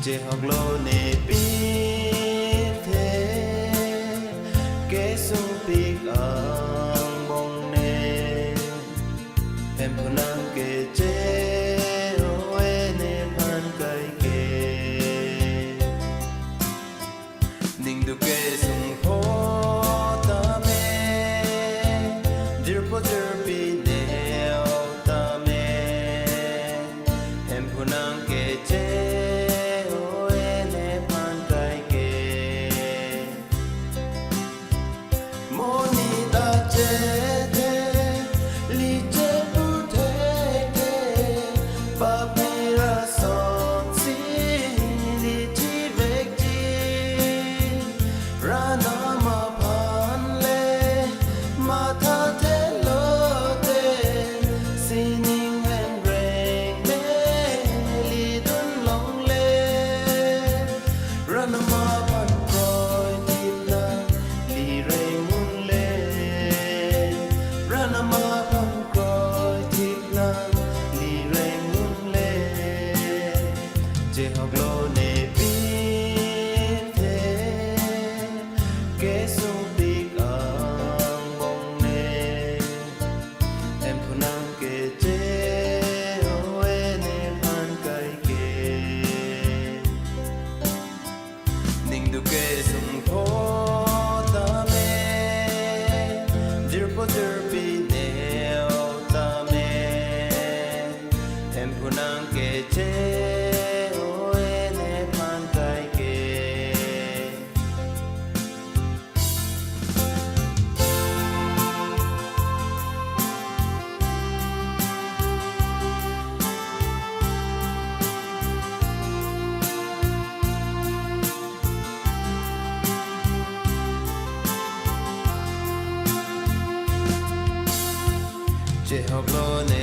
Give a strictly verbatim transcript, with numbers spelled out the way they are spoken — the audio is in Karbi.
Chehoklo ne pin the, kesungpik angbong ne, Hemphu nangkeche-o-e nephan kaike. Ningduk kesung pho tame, jirpo jirpi ne-o tame, Hemphu nangkeche-o-e nephan kaike. Monit ta chethe, li chepu thekthe, bapira sonsi li chevekji. Ran amaphan le mathathelote, sining henreng me lidun longle. Ran amaphan kroitip nang, li reng unle. Ran amaphan kroitip nang, li reng unle. Chehoklo ne pin the, kesungpik angbong ne, Hemphu nangkeche-o-e nephan kaike. Ningduk kesung pho tame, jirpo jirpi ne-o tame, Hemphu nangkeche-o-e nephan kaike. Chehoklo ne